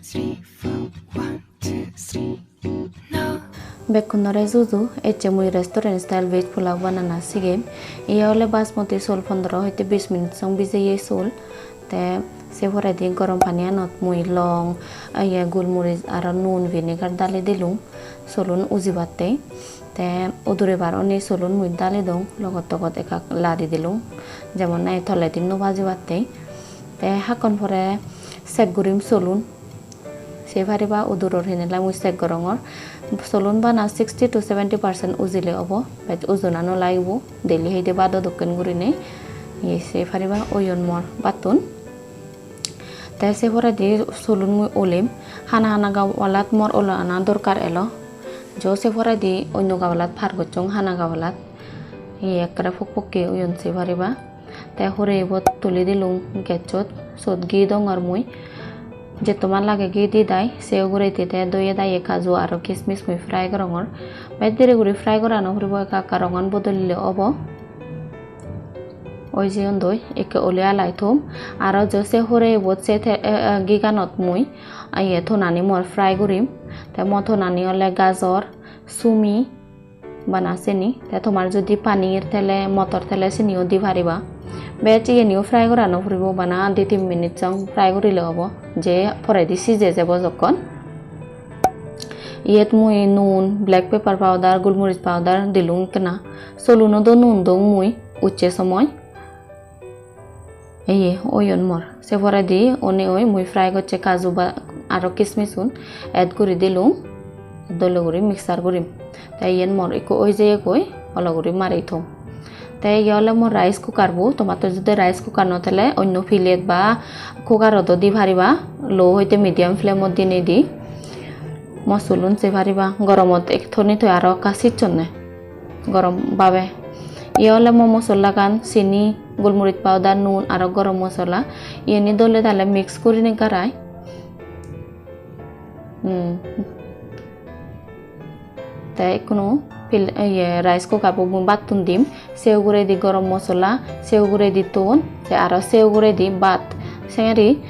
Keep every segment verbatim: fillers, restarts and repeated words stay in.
Three, four, one, two, three. No. Bekkunore juju, ecche mui restaurant style veg pulao banana sigem. Iye ole basmati chol pondro hoite bis minute song bijeye chol. Te se poredi gorom paniyanot mui long, iye, gulmorij aro nun vinegar dali dilung cholun ujibatte. Te udurebar oni cholun mui dali dong, logot togot ekka ladi dilung, jemon nahi toledi no bajibatte. Te hakkon pore check gurim cholun. Se pariba uduror hinelai mui check gorongor. Cholun bana sixty to seventy percent ujile obo, bej ujona no lagibo, daily heide bado dokken gurinei. Ye se pariba oyon mor battun. Te se poredi cholun mui olim, hana hana gabalat mor olana dorkar elo. Jo se poredi onno gabalat par gossong hana gabalat. Ye ekkere pok pokke oyon se pariba. Te hure ibot tuli dilung gessot, sot ghi dongor mui. Jettoman lage ghi di dai, se uguredi te doye daye kaju aro kismis mui fry gorongor. Bej diri guri fry gora no puribo, ekka ekka rongan bodolile obo. Oi jeyon doi, ekke oli alai thum. Aro jo se hure ibot se te, eh, eh, ghiganot mui, ah, iye, tonani mor fry gurim. Te mo tonani ole gajor, sumi, bana sini. Te tomar judi paneer thele, motor thele siniyo di pariba. Bej iyeniyo fry gora no puribo, bana di tin minute song fry gurile obo, je poredi sije jebo jokkon. Iyet mui nun, black pepper powder, gulmorij powder dilung ekkena. Cholunot do nun dong mui ucche somoi. Eye oyon mor. Se poredi one oi mui fry gocche kaju ba aro kismisun add guri dilung. Dole guri mixer gurim. Te iyen mor ekko oi jeyegoi, olo guri mari thom. Te iye ole mor rice cooker bo, tomattun judi rice cooker no thele onno plate ba cooker ot o di pariba, low hoite medium flame ot dinei di. Mo cholun se pariba, goromot ek thoni toi aro ekka sicchonne. Gorom babe. Iye ole mo mosola gan, sini, gulmorij powder, nun aro gorom mosola. Iyeni dole dale mix gurinei garai. Hmm. Te ikkunu pil-, iye, rice cooker bo mui battun dim. Se uguredi gorom mosola, se uguredi ton, te aro se uguredi bhat. Sengeri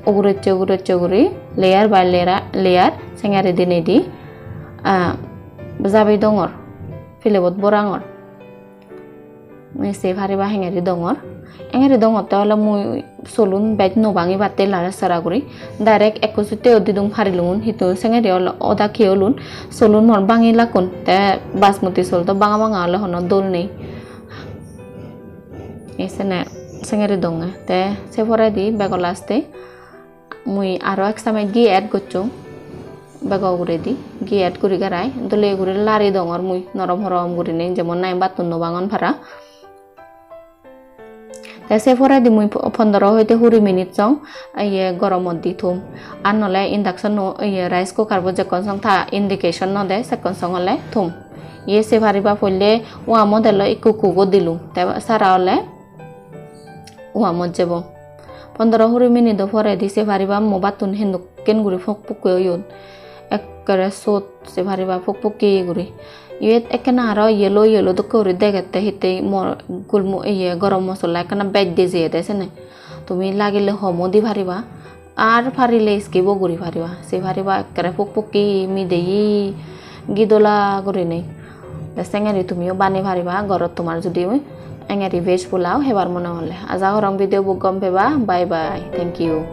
ugurocche ugurocche guri layer by layer, layer sengeri dinei di, ah, jabi dongor, plate bot borangor. Mui se pariba hengeri dongor. Hengeri dongotte ole mui cholun bej no bangibatte lare sara guri. Direct ekko sutte o didung parilungun, hittun sengeri ole oda kiyolun. Cholun mor bangi lakkun. Te basmati chol do banga banga ole hono dol nei. Ei sene sengeri donge. Te se poredi bego last-e mui aro ek samej ghi add gossong bego uguredi. Ghi add guri garai dole guri lari dongor mui norom horom gurinei, jemon nahi battun no bangon para. Te se poredi mui po-, pondro hoite huri minute song, iye, goromot di thum. Ar nole induction no, iye, rice cooker bo jekkon song ta indication no de, sekkon song ole thum. Iye se pariba polle uamot elo ikko ikko go dilung. Te sara ole uamot jebo. Pondro huri minute o poredi se pariba mo battun hindokken guri pok pokke oyon. Ekkere sot se pariba pok pokke guri. Iyot ekkena aro yellow yellow dokke guri degette, hittey mor gulmo, iye, gorom mosola ekkena bej de jeyede sene. Tumi lagile homo di pariba. Ar parile skip o guri pariba, se pariba ekkere pok pokke mideye gidola gurinei. Te sengeri tumiyo banei pariba, gorot tomar judi engeri veg pulao hebar mone hole. Aja gorong video bo gom peba. Bye bye. Thank you.